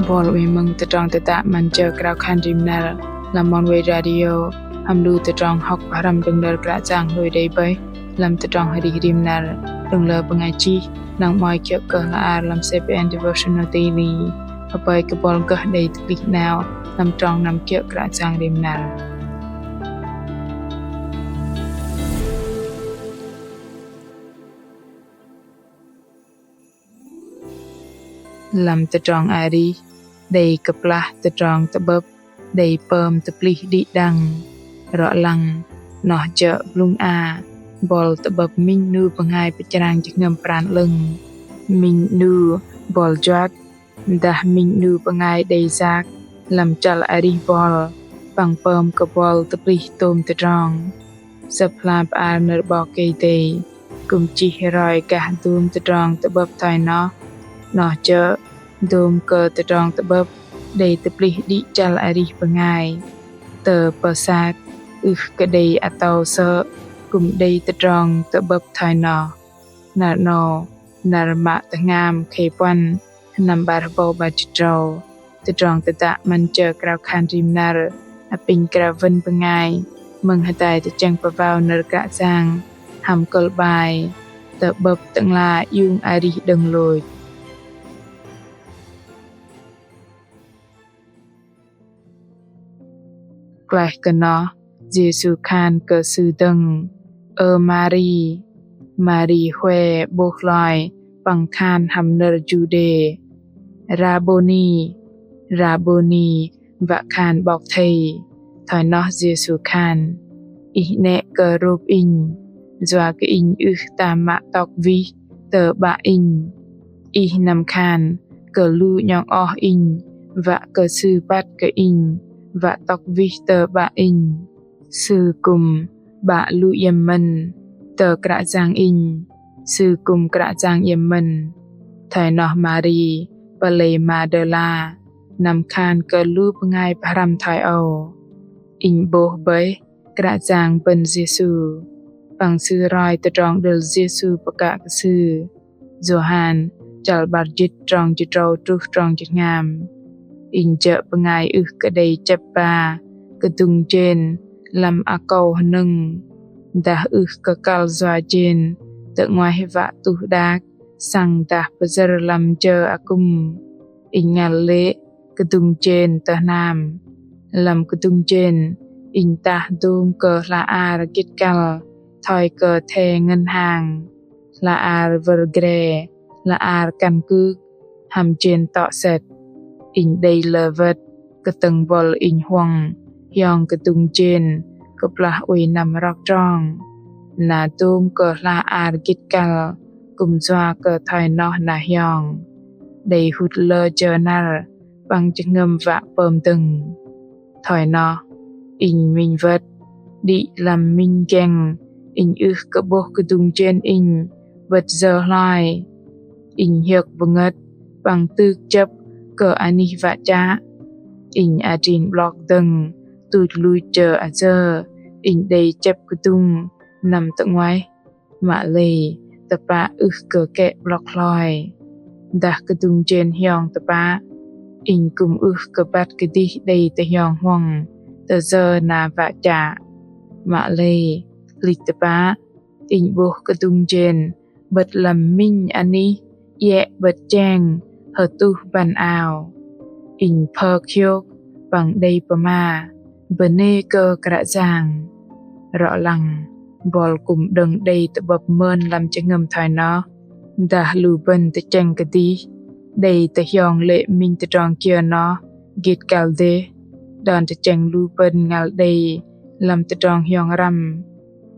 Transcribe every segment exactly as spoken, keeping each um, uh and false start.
Bol wei mơ̆ng tơdrong tơdă 'Măn Jơ Krao Khan Rim Năr lăm Oneway Radio hăm lu tơdrong hŏk pơhrăm đơ̆ng nơ̆r Kră Yang hlôi đei bơih lăm tơdrong arih rim năr đơ̆ng lơ bơngai chih, năng 'mơ̆i kiơ̆ kơ hla ar lăm CBN Devotional Daily. Hơpơi kơ bol gơh đei tơplih 'nao lăm trong năm kiơ̆ Kră Yang rim năr. Lăm tơdrong arih đei kơplah tơdrong tơ'bơ̆p đei pơm tơplih đĭ đăng. Rŏ lăng, noh jơ̆ blŭng a bol tơ'bơ̆p minh 'nu bơngai pơchrang jơhngơ̆m pran 'lơ̆ng, minh 'nu bol juăt, dah minh 'nu bơngai đei yak lăm chăl arih bol păng pơm kơ bol tơplih tôm tơdrong. Sơ̆p hla bơar nơ̆r 'Bok Kei-Dei kư̆m chih roi gah dôm tơdrong tơ'bơ̆p thoi noh. Noh jơ̆ dôm kơ tơdrong tơ'bơ̆p đei tơplih đĭ chăl arih bơngai. Tơ pơsat ưh kơ đei atâu sơ̆ kư̆m đei tơdrong tơ'bơ̆p thoi noh. Năr 'nâu, năr mă tơhngam khei puăn, sơnăm 'bar hơbâu 'bar jĭt tơdrâu. Tơdrong tơdă 'Măn Jơ Krao Khan Rim Năr apinh krao wơ̆n bơngai mơ̆ng hơdai tơchĕng pơbao nơ̆r Kră Yang hăm kơ̆l 'bai Tơ'bơ̆p Tơ'ngla iung arih đơ̆ng lôch. Klaih kơ noh, Yêsu khan kơ sư dơ̆ng: Ơ Mari. Mari hue 'bôh hloi păng khan hăm nơ̆r Juđê: Rabôni. Rabôni wă khan 'Bok Thây. Thoi noh Yêsu khan: Ih 'nĕ kơ rôp Inh, yua kơ Inh ưh tam mă tŏk wih tơ 'Bă Inh. Ih năm khan kơ lu 'nhŏng oh Inh, wă kơ sư băt kơ Inh wă tŏk wih tơ 'Bă Inh. Sư kư̆m 'Bă lu iĕm mơ̆n, tơ Kră Yang Inh Sư kư̆m Kră Yang iĕm mơ̆n. Thoi noh Mari pơlei Madala năm khan kơ lu bơngai pơhrăm thoi âu: Inh 'bôh bơih Kră Yang bơ̆n Yêsu. Păng sư roi tơdrong đơ̆l Yêsu pơkă kơ sư. Yôhan chăl 'bar jĭt trong jĭt tơdrâu truh trong jĭt tơhngam. Inh jơ̆ bơngai ưh kơ đei chĕp ba kơdŭng jên lăm akâu hơnơ̆ng, dah ưh kơ kăl yua jên tơ'nguaih wă tuh đak săng dah pơyơ̆r lăm jơ akŭm. Inh ngăl lê̆ kơdŭng jên tơ hnam. Lăm kơdŭng jên inh tah dôm kơ hla ar gĭt kăl thoi kơ thẻ ngân hàng, hla ar wơ̆r gre, hla ar căn cước, hăm jên tŏ sĕt. Inh đei lơ wơ̆t kơtơ̆ng bơ̆l inh huŏng hiong kơdŭng jên kơplah oei năm rok trong. Na dôm kơ hla ar gĭt kăl kư̆m yua kơ thoi noh na hiong. Đei hŭt lơ jơ năr păng jơhngơ̆m wă pơm dơ̆ng. Thoi noh, inh minh wơ̆t, đĭ lăm minh geng inh ưh kơ 'bôh kơdŭng jên inh 'bơ̆t yơ hloi. Inh hiơ̆k bơngơ̆t păng tŭk chơ̆p kơ anih wă chă. Inh adrin 'blŏk dơ̆ng tuch luch jơ ayơ inh đei chĕp kơdŭng năm tơ'nguaih. Mă lei tơpă ưh kơ kĕ 'blŏk hloi. Dah kơdŭng jên hiong tơpă, inh kư̆m ưh kơ băt kơdih đei tơhiong huŏng tơ yơ na wă chă. Mă lei hlĭch tơpă, inh 'bôh kơdŭng jên 'bơ̆t lăm minh anih iĕ 'bơ̆t cheng hơtuh băn ao. Inh phơk hiôk păng đei pơma bơnê kơ Kră Yang. Rŏ lăng, bol kư̆m đơ̆ng đei tơ'bơ̆p mơn lăm jơhngơ̆m thoi noh. Dah lu bơ̆n tơchĕng kơdih đei tơhiong lê̆ minh tơdrong kiơ noh gĭt kăl dêh, đon tơchĕng lu bơ̆n ngăl đei lăm tơdrong hiong răm.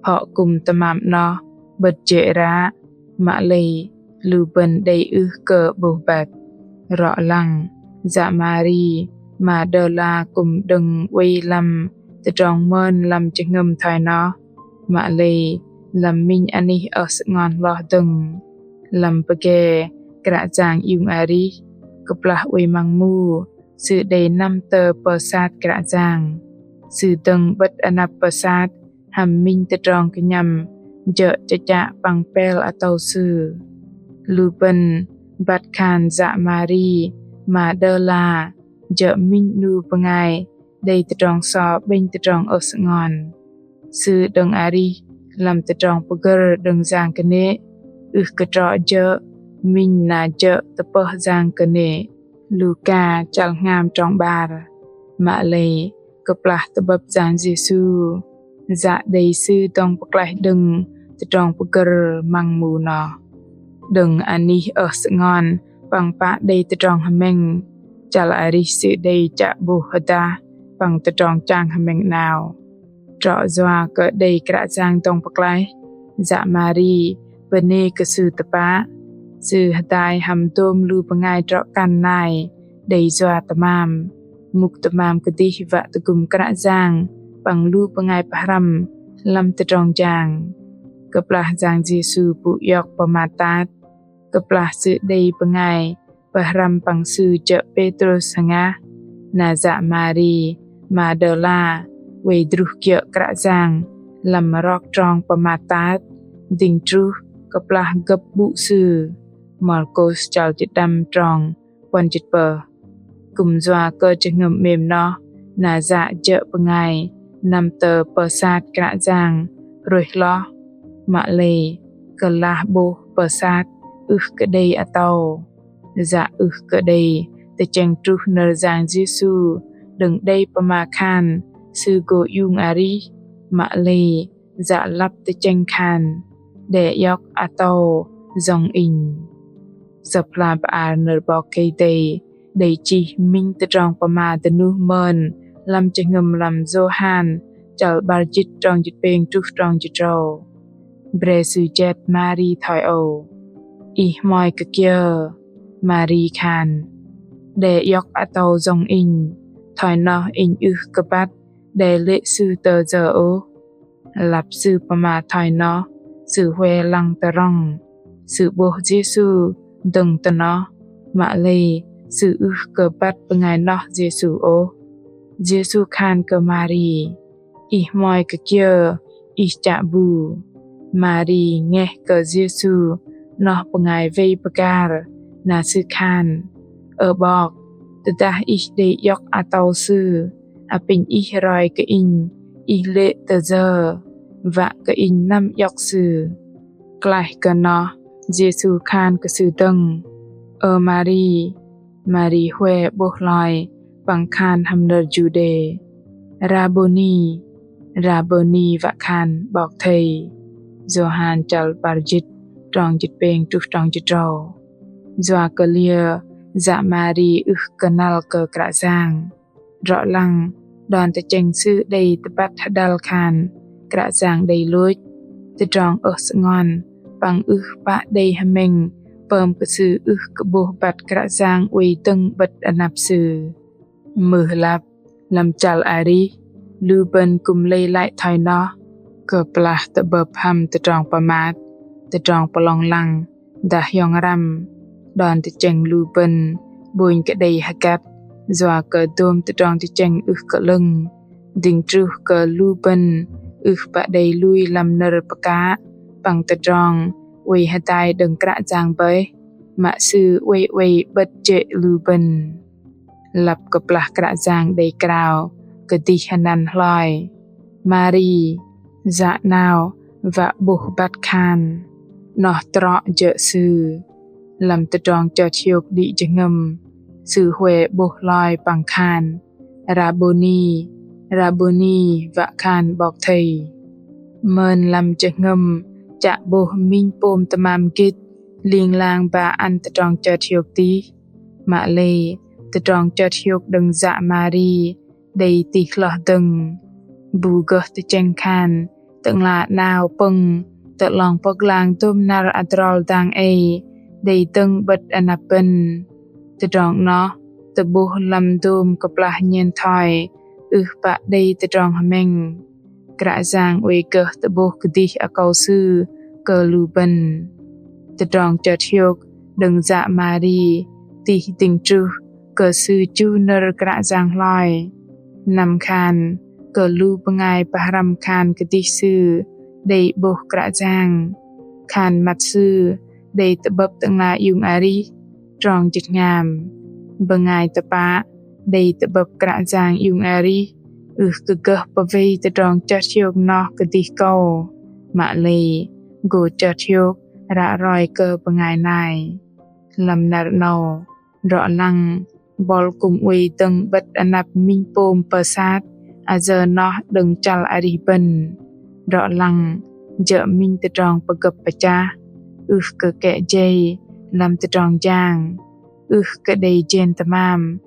Phŏ kư̆m tơmam 'noh 'bơ̆t jê̆ ră, mă lei lu bơ̆n đei ưh kơ 'bôh băt. Rŏ lăng, yă Mari Madala kư̆m đơ̆ng oei lăm tơdrong mơn lăm jơhngơ̆m thoi noh. Mă lei lăm minh anih ơh sơngon hloh dơ̆ng. Lăm pơgê Kră Yang iung arih, kơplah oei măng mu, sư đei năm tơ pơsat Kră Yang. Sư dơ̆ng 'bơ̆t anăp pơsat hăm minh tơdrong kơnhăm jơ̆ chơchă păng pel atâu sư. Lu bơ̆n băt khan yă Mari Magdala jơ̆ minh 'nu bơngai đei tơdrong so 'bĕnh tơdrong ơh sơngon. Sư đơ̆ng arih lăm tơdrong pơgơ̆r đơ̆ng yang kơnê̆, ưh kơ trŏ jơ̆ minh na jơ̆ tơpơh yang kơnê̆. Luka chăl hngam trong 'bar. Mă lei kơplah tơ'bơ̆p Yang Yêsu, yă đei Sư dŏng pơklaih đơ̆ng tơdrong pơgơ̆r măng mu noh. Đơ̆ng anih ơh sơngon păng pă đei tơdrong hơmĕng, chăl arih Sư đei chă 'bôh hơdah păng tơdrong chang hơmĕng 'nao. Trŏ yua kơ đei Kră Yang dŏng pơklaih, yă Mari bơnê kơ Sư tơpă. Sư hơdai hăm dôm lu bơngai drŏ-kăn nai đei yua tơmam, mŭk tơmam kơdih wă tơgŭm Kră Yang păng lu bơngai pơhrăm lăm tơdrong jang. Kơplah Yang Yêsu pŭ iŏk pơmat tat, kơplah Sư đei bơngai pơhrăm păng Sư jơ̆ Pêtrus hngah, na yă Mari Magdala oei druh kiơ̆ Kră Yang lăm rok trong pơmat tat, dĭng truh kơplah gơ̆p 'bŭ Sư. Markôs chăl jĭt đăm trong puăn jĭt pơh. Kư̆m yua kơ jơhngơ̆m 'mêm noh, na yă jơ̆ bơngai năm tơ pơsat Kră Yang hrôih hloh. Mă lei kơlah 'bôh pơsat ưh kơ đei atâu, yă ưh kơ đei tơchĕng truh nơ̆r Yang Yêsu đơ̆ng đei pơma khan Sư gô iung arih. Mă lei yă lăp tơchĕng khan: Đe iŏk atâu yŏng Inh. Sơ̆p hla bơar nơ̆r 'Bok Kei-Dei đei chih minh tơdrong pơma dơnuh mơn lăm jơhngơ̆m lăm Yôhan chăl 'bar jĭt trong jĭt pêng truh trong jĭt tơdrâu. Bre sư jet Mari thoi âu: Ih hmoi kơ kiơ? Mari khan: Đe iŏk atâu yŏng Inh, thoi noh Inh ưh kơ băt đe lê̆ Sư tơ yơ ôh. Lăp sư pơma thoi noh, sư hue lăng tơrŏng. Sư 'bôh Yêsu dơ̆ng tơ noh, mă lei sư ưh kơ băt bơngai noh Yêsu ôh. Yêsu khan kơ Mari: Ih hmoi kơ kiơ, ih chă bu? Mari ngeh kơ Yêsu noh bơngai wei pơgar, na sư khan: Ơ 'Bok, tơdah Ih đei iŏk atâu Sư, apinh Ih roi kơ inh, Ih lê̆ tơ yơ, wă kơ inh năm iŏk Sư. Klaih kơ noh, Yêsu khan kơ sư dơ̆ng: Ơ Mari. Mari hue 'bôh hloi păng khan hăm nơ̆r Juđê: Rabôni. Rabôni wă khan 'Bok Thây. Yôhan chăl 'bar jĭt trong jĭt pêng truh trong jĭt tơdrâu. Yua kơ liơ yă Mari ưh kơ năl kơ Kră Yang. Drŏ lăng, đon tơchĕng sư đei tơbăt hơdăl khan Kră Yang đei lôch, tơdrong ơh sơngon, păng ưh pă đei hơmĕng pơm kơ sư ưh kơ 'bôh băt Kră Yang oei dơ̆ng 'bơ̆t anăp sư. Mưh lăp, lăm chăl arih, lu bơ̆n kư̆m lei lăi thoi noh, kơplah tơ'bơ̆p hăm tơdrong pơmat, tơdrong pơlong lăng, dah hiong răm, đon tơchĕng lu bơ̆n 'bônh kơ đei hơgăt, yua kơ dôm tơdrong tơchĕng ưh kơ 'lơ̆ng, dĭng truh kơ lu bơ̆n ưh pă đei lui lăm nơ̆r pơkă păng tơdrong oei hơdai đơ̆ng Kră Yang bơih, mă Sư oei oei 'bơ̆t jê̆ lu bơ̆n. Lăp kơplah Kră Yang đei krao kơdih hơnăn hloi, Mari, yă 'nao wă 'bôh băt khan, noh trŏ jơ̆ Sư. Lăm tơdrong chơt hiôk đĭ jơhngơ̆m, sư hue 'bôh hloi păng khan: Rabôni, Rabôni wă khan 'Bok Thây. Mơn lăm jơhngơ̆m chă 'bôh minh pôm tơmam gĭt ling lang ba ăn tơdrong chơt hiôk tih. Mă lei tơdrong chơt hiôk đơ̆ng yă Mari đei tih hloh dơ̆ng. Bu gơh tơchĕng khan Tơ'ngla 'Nao pơ̆ng tơ 'long pơglang dôm năr adrol dang ei đei dơ̆ng 'bơ̆t anăp bơ̆n. Tơdrong 'noh tơ'bôh lăm dôm kơplah nhen thoi ưh pă đei tơdrong hơmĕng. Kră Yang oei gơh tơ'bôh kơdih akâu Sư kơ lu bơ̆n. Tơdrong chơt hiôk đơ̆ng yă Mari tih dĭng truh kơ sư chu nơ̆r Kră Yang hloi. Năm khan kơ lu bơngai pơhrăm khan kơdih sư đei 'bôh Kră Yang, khan măt sư đei tơ'bơ̆p Tơ'ngla iung arih. Trong jĭt hngam. Bơngai tơpă đei tơ'bơ̆p Kră Yang iung arih ưh kơ gơh pơwei tơdrong chơt hiôk noh kơdih kâu. Mă lei gô chơt hiôk ră roi kơ bơngai nai. Lăm năr 'nâu, drŏ lăng, buăl kư̆m oei dơ̆ng 'bơ̆t anăp minh pôm pơsat, ayơ noh đơ̆ng chăl arih bơ̆n. Drŏ lăng, jơ̆ minh tơdrong pơgơ̆p pơchah, ưh kơ kĕ jei lăm tơdrong jang, ưh kơ đei jên tơmam,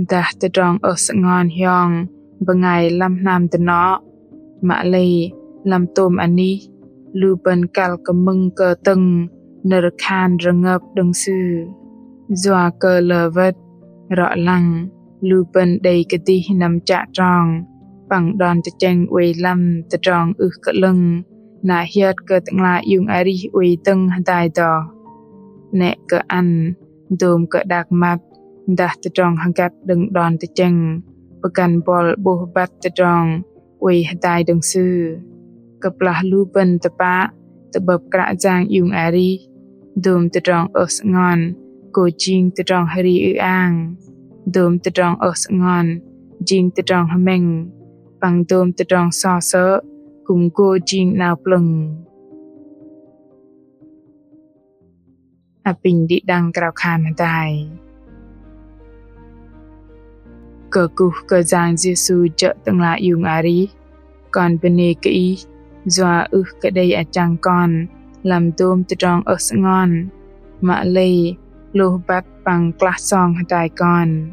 dah tơdrong ơh sơngon hiong bơngai lăm hnam dơnŏ. Mă lei lăm tôm anih, lu bơ̆n kăl kơ mơ̆ng kơtơ̆ng nơ̆r khan rơngơp đơ̆ng Sư. Yua kơ lơ wơ̆t, drŏ lăng, lu bơ̆n đei kơdih năm chă trong, păng đon tơchĕng oei lăm tơdrong ưh kơ 'lơ̆ng, na hiơt kơ Tơ'ngla iung arih oei dơ̆ng hơdai doh. 'Nĕ kơ ăn, dôm kơ đak măt, dah tơdrong hơgăt đơ̆ng đon tơchĕng, pơgăn buăl 'bôh băt tơdrong oei hơdai đơ̆ng Sư. Kơplah lu bơ̆n tơpă tơ'bơ̆p Kră Yang iung arih, dôm tơdrong ơh sơngon gô jing tơdrong hơri ư-ang, dôm tơdrong ơh sơngon jing tơdrong hơmĕng, păng dôm tơdrong so sơ̆ kư̆m gô jing 'nao plơ̆ng. Apinh đĭ đăng krao khan hơdai. Kơkuh kơ Yang Yêsu jơ̆ Tơ'ngla iung arih, kon bơnê kơ Ih, yua ưh kơ đei achăng kon lăm dôm tơdrong ơh sơngon, mă lei hlôh băt păng klah song hơdai kon.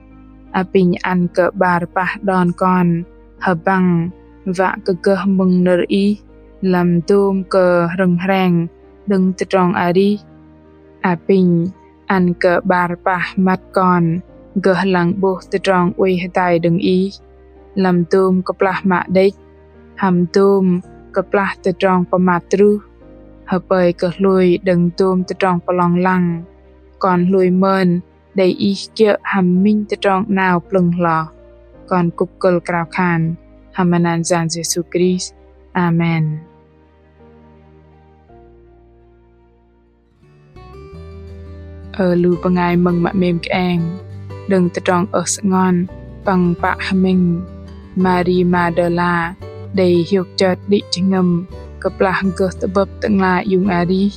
Apinh ăn kơ 'bar pah đon kon hơbăng wă kơ gơh mơ̆ng nơ̆r Ih lăm dôm kơ hrơ̆ng hreng đơ̆ng tơdrong arih. Apinh ăn kơ 'bar pah măt kon gơh lăng 'bôh tơdrong oei hơdai đơ̆ng Ih lăm dôm kơplah mă đĕch, hăm dôm kơplah tơdrong pơmat truh, hơpơi kơ hlôi đơ̆ng dôm tơdrong pơlong lăng, kon hlôi mơn đei Ih kiơ̆ hăm minh tơdrong 'nao plơ̆ng hloh. Kon kŭp kơ̆l krao khan hăm anăn Yang Yêsu Krist. Amen. Ơ lu bơngai mơ̆ng mă 'mêm kơeng, đơ̆ng tơdrong ơh sơngon păng pă hơmĕng, Mari Madala đei hiôk chơt đĭ jơhngơ̆m kơplah gơh tơ'bơ̆p Tơ'ngla iung arih,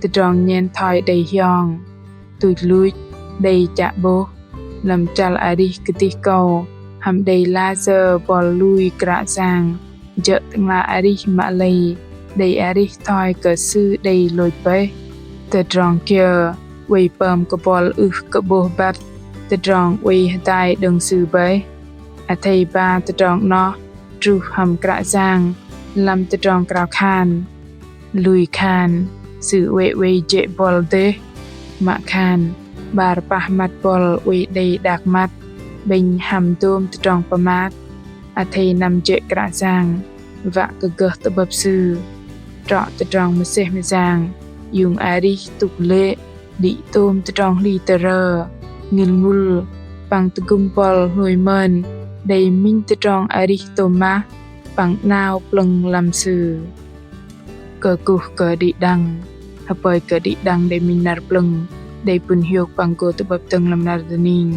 tơdrong nhen thoi đei hiong, tuch luch đei chă 'bôh, lăm chăl arih kơdih kâu hăm đei layơ buăl lui Kră Yang jơ̆ Tơ'ngla arih mă lei đei arih thoi kơ Sư đei lôch bơih. Tơdrong kiơ oei pơm kơ buăl ưh kơ 'bôh băt tơdrong oei hơdai đơ̆ng Sư bơih? Athei ba tơdrong 'noh truh hăm Kră Yang lăm tơdrong krao khan. Lui khan Sư oei oei jê̆ buăl dêh, mă khan 'bar pah măt buăl oei đei đak măt 'bĕnh hăm dôm tơdrong pơmat. Athei năm jê̆ Kră Yang wă kơ gơh tơ'bơ̆p Sư. Trŏ tơdrong mơsêh mơyang iung arih tŭk lê̆ đĭ tôm tơdrong hli tơrơ, ngĭl ngŭl păng tơgŭm buăl hlôi mơn đei minh tơdrong arih tôm mah păng 'nao plơ̆ng lăm Sư. Kơkuh kơ đĭ đăng, hơpơi kơ đĭ đăng đei minh năr plơ̆ng đei pŭn hiôk păng gô tơ'bơ̆p dơ̆ng lăm năr dơning.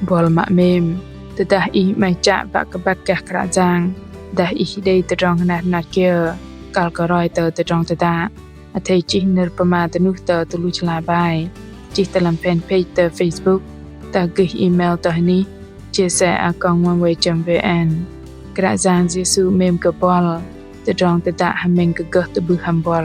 Buăl mă 'mêm, tơdah ih 'maih chă wă kơ băt gah Kră Yang, dah ih đei tơdrong hơnat hơnat kiơ kăl kơ roi tơ tơdrong tơdă, athei chih nơ̆r pơma dơnuh tơ tơluch hla bơar, chih tơ lăm fanpage tơ Facebook, dah gơih email tơ hơnih chia sẻ a còng oneway chấm vn. Kră Yang Yêsu 'mêm kơ buăl, tơdrong tơdă hơmĕng kơ gơh tơ'bưh hăm buăl.